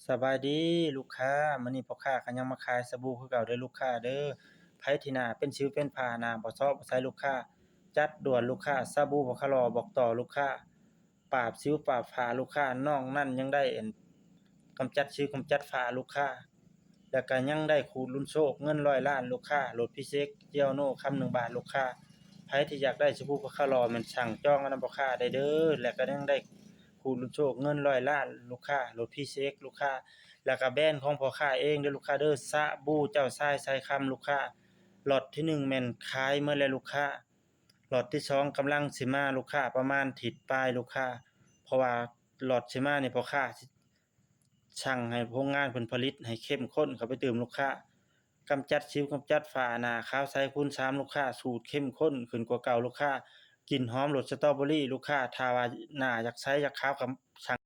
ສະບາຍດີລູກຄ້າ, ມື້ນີ້ພໍ່ຄ້າກໍຍັງມາຂາຍສະບູຄືເກົ່າເດີລູກຄ້າເດີ. ໃຜທີ່ໜ້າເປັນສິວເປັນຝ້າ, ໜ້າບໍ່ເຊາະບໍ່ໃສລູກຄ້າ, ຈັດດ່ວນລູກຄ້າ, ສະບູພໍ່ຄ້າຫຼໍ່ບອກຕໍ່ລູກຄ້າ, ປາບສິວປາບຝ້າລູກຄ້າ, ນອກນັ້ນຍັງໄດ້ອັນກຳຈັດສິວກຳຈັດຝ້າລູກຄ້າ. ແລ້ວກໍຍັງໄດ້ຂູດລຸນໂຊກເງິນຮ້ອຍລ້ານລູກຄ້າ, ລົດພີເຊັກ ຈຽວໂນ ຄຳໜຶ່ງບາດລູກຄ້າ. ໃຜທີ່ຢາກໄດ້ສະບູພໍ່ຄ້າຫຼໍ່ແມ່ນສັ່ງຈອງເອົານຳພໍ່ຄ້າໄດ້ເດີ. ແລ້ວກໍຍັງໄດ້ຂູດລຸນໂຊກເງິນຮ້ອຍລ້ານລູກຄ້າ, ລົດພີເຊັກລູກຄ້າ. ແລ້ວກໍແບຣນຂອງພໍ່ຄ້າເອງເດີລູກຄ້າເດີ, ສະບູເຈົ້າຊາຍສາຍຄຳລູກຄ້າ. ລັອດທີໜຶ່ງແມ່ນຂາຍໝົດແລ້ວລູກຄ້າ. ລັອດທີສອງກຳລັງຊິມາລູກຄ້າ, ປະມານທິດປາຍລູກຄ້າ. ເພາະວ່າລັອດຊິມານີ້ພໍ່ຄ້າຊິ ສັ່ງໃຫ້ໂຮງງານເພິ່ນຜະລິດໃຫ້ເຂັ້ມຂຸ້ນເຂົ້າໄປຕື່ມລູກຄ້າ. ກຳຈັດສິວກຳຈັດຝ້າ, ໜ້າຂາວໃສຄູນສາມລູກຄ້າ, ສູດເຂັ້ມຂຸ້ນຂຶ້ນກວ່າເກົ່າລູກຄ້າ, ກິ່ນຫອມລົດສະຕໍເບີຣີລູກຄ້າ. ຖ້າວ່າໜ້າຢາກໃສຢາກຂາວກໍສັ່ງ